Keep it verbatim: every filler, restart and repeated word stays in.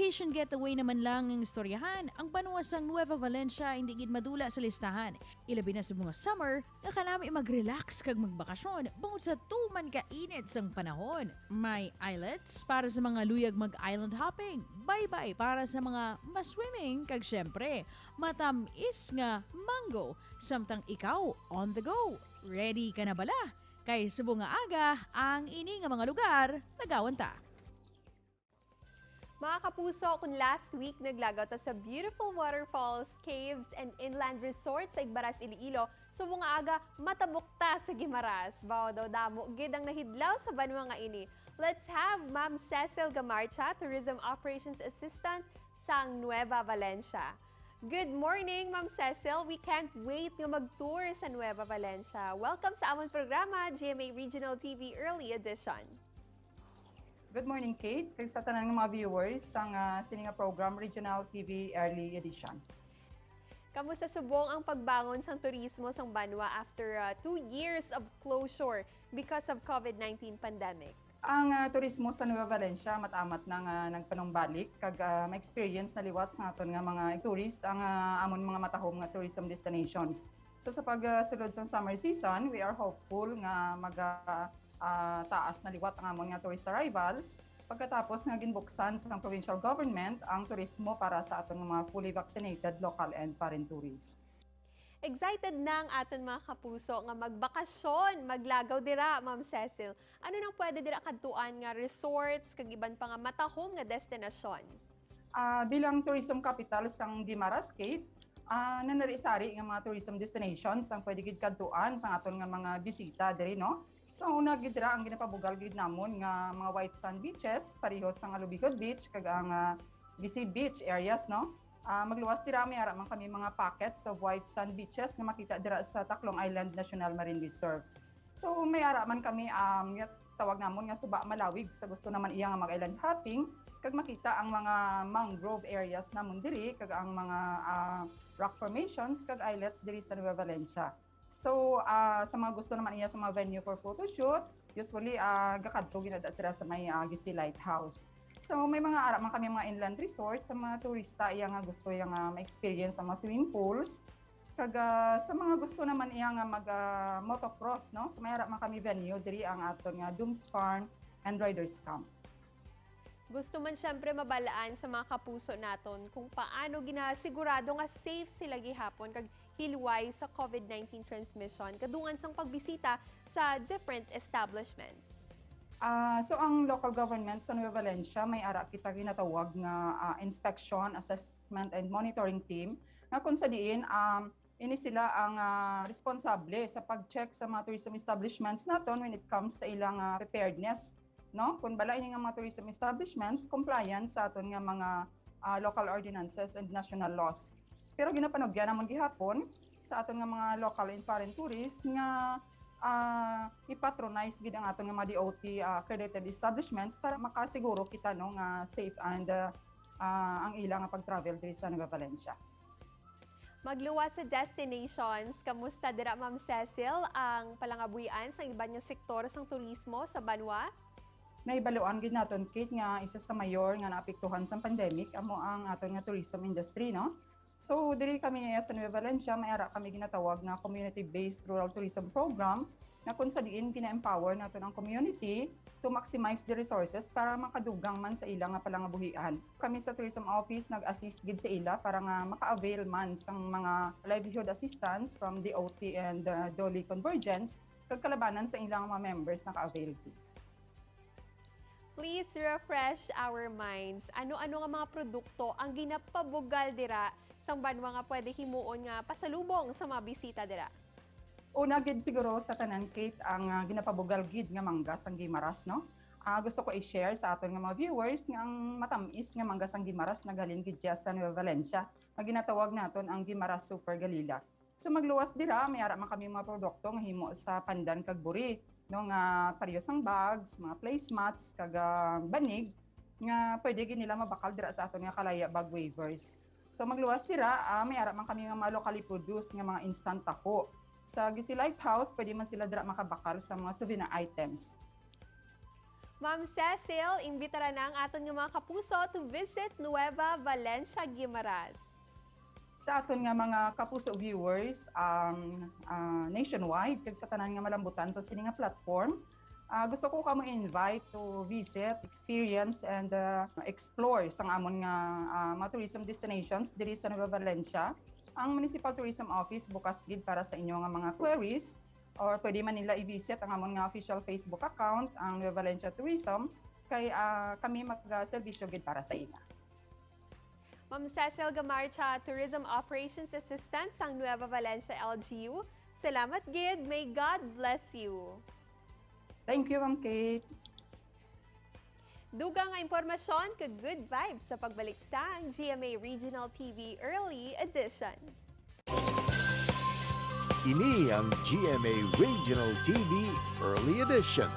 Vacation getaway naman lang ang istoryahan, ang banwa sang Nueva Valencia hindi gid madula sa listahan. Ilabi na sa mga summer, nga kanami mag-relax kag magbakasyon bangod sa tuman ka init sang panahon. May islets para sa mga luyag mag-island hopping, baybay para sa mga ma-swimming, kag syempre, matamis nga mango, samtang ikaw on the go. Ready ka na bala? Kay subong nga aga, ang ini nga mga lugar, lagawan ta. Mga kapuso, kung last week naglagaw ta sa beautiful waterfalls, caves, and inland resorts sa Igbaras, Iloilo, subong nga aga matabok ta sa Guimaras. Baw daw damo gid ang nahidlaw sa banwa nga ini. Let's have Ma'am Cecil Gamarcha, Tourism Operations Assistant sang Nueva Valencia. Good morning, Ma'am Cecil. We can't wait nga mag-tour sa Nueva Valencia. Welcome sa amon programa, G M A Regional T V Early Edition. Good morning, Kate, kag sa tanan nga mga viewers sang ah, sini nga program, Regional T V Early Edition. Kamusta subong ang pagbangon sang turismo sang banwa after ah, two years of closure because of COVID nineteen pandemic? Ang ah, turismo sa Nueva Valencia matamat na nga nagpanumbalik kag ah, ma-experience na liwat sa aton nga mga tourist ang ah, amon mga matahom nga tourism destinations. So sa pagsulod sang summer season, we are hopeful nga mag ah, ah, taas na liwat ang amon nga tourist arrivals pagkatapos nga ginbuksan sang provincial government ang turismo para sa aton nga mga fully vaccinated local and foreign tourists. Excited na ang aton mga kapuso nga magbakasyon, maglagaw dira, Ma'am Cecil. Ano nang pwede dira kadtuan nga resorts kag iban pa nga matahom nga destinasyon? Ah, bilang tourism capital sang Guimaras, Kate, ah, nanari-sari nga mga tourism destinations ang pwede gid kadtuan sang aton nga mga bisita diri, no? So, ang una gid dira ang ginapabugal gid namon nga mga white sand beaches, pareho sang Alubijod Beach kag ang ah, Gisi Beach areas, no? Ah, magluwas dira, may ara man kami mga pockets of white sand beaches nga makita dira sa Tacloang Island National Marine Reserve. So, may ara man kami um, nga tawag namon nga suba malawig sa gusto naman iya nga mag-island hopping kag makita ang mga mangrove areas namon diri kag ang mga ah, rock formations kag islets diri sa Nueva Valencia. So, ah, sa mga gusto naman iya sa mga venue for photoshoot, usually ah, gakadto ginada sila sa may ah, Gisi Lighthouse. So, may mga ara man kami mga inland resort sa mga turista iya nga gusto iya nga ma-experience ang mga swimming pools. Kag ah, sa mga gusto naman iya nga mag ah, motocross, no? So, may ara man kami venue diri ang aton nga Dooms Farm and Riders Camp. Gusto man siyempre mabalaan sa mga kapuso naton kung paano ginasigurado nga safe sila gihapon kag hilway sa COVID nineteen transmission kadungan sang pagbisita sa different establishments. Ah, so ang local government sa Nueva Valencia may ara kita ginatawag nga ah, inspection, assessment and monitoring team nga kung sa diin um, ini sila ang ah, responsable sa pag-check sa mga tourism establishments naton when it comes sa ilang ah, preparedness, no? Kung bala ini nga mga tourism establishments compliant sa aton nga mga ah, local ordinances and national laws. Pero ginapanugyan namon gihapon sa aton nga mga local and foreign tourists nga ah, i-patronize gid ang aton nga mga D O T ah, accredited establishments para makasiguro kita, no, nga safe and ah, ah, ang ila nga pag-travel diri sa Nueva Valencia. Magluwas sa destinations, kamusta dira, Ma'am Cecil, ang palangabuhian sang iban nga sektor sang turismo sa banwa? Nahibaluan gid naton, Kate, nga isa sa mayor nga naapektuhan sang pandemic amo ang aton nga tourism industry, no? So, diri kami sa Nueva Valencia, may ara kami ginatawag nga Community-Based Rural Tourism Program, nga kung sa diin gina-empower naton ang community to maximize the resources para makadugang man sa ila nga palangabuhian. Kami sa Tourism Office nag-assist gid sa ila para nga maka-avail man sang mga livelihood assistance from D O T and uh, DOLE Convergence, kag kalabanan sa ilang mga members naka-avail gid. Please refresh our minds. Ano-ano nga mga produkto ang ginapabugal dira sang banwa nga pwede himuon nga pasalubong sa mga bisita dira? Una gid siguro sa tanan, Kate, ang ah, ginapabugal gid nga mangga sang Guimaras, no? Ah, gusto ko i-share sa aton nga mga viewers nga ang matamis nga mangga sang Guimaras nagaling gid siya sa Nueva Valencia, nga ginatawag naton ang Guimaras Super Galila. So magluwas dira, may ara man kami mga produkto nga himo sa pandan kag buri, no, nga pareho sang bags, mga placemats, kag ah, banig nga pwede gid nila mabakal dira sa aton nga Kalaya Bag Waivers. So magluwas dira, ah, may ara man kami nga mga locally produced nga mga instant tako. Sa Gisi Lighthouse, pwede man sila dira makabakal sa mga souvenir items. Ma'am Cecil, imbitara na ang aton nga mga kapuso to visit Nueva Valencia, Guimaras. Sa aton nga mga kapuso viewers, um, ah, nationwide, kag sa tanan nga malambutan sa sini nga platform, ah, gusto ko kamo invite to visit, experience, and ah, explore sang amon nga ah, mga tourism destinations diri sa Nueva Valencia. Ang Municipal Tourism Office bukas gid para sa inyo nga mga queries, or pwede man nila i-visit ang amon nga official Facebook account, ang Nueva Valencia Tourism, kay ah, kami magaserbisyo gid para sa ila. Ma'am Cecil Gamarcha, Tourism Operations Assistant sang Nueva Valencia L G U. Salamat gid. May God bless you. Thank you, Ma'am Kate. Dugang nga impormasyon kag good vibes sa pagbalik sang G M A Regional T V Early Edition. Ini ang G M A Regional T V Early Edition.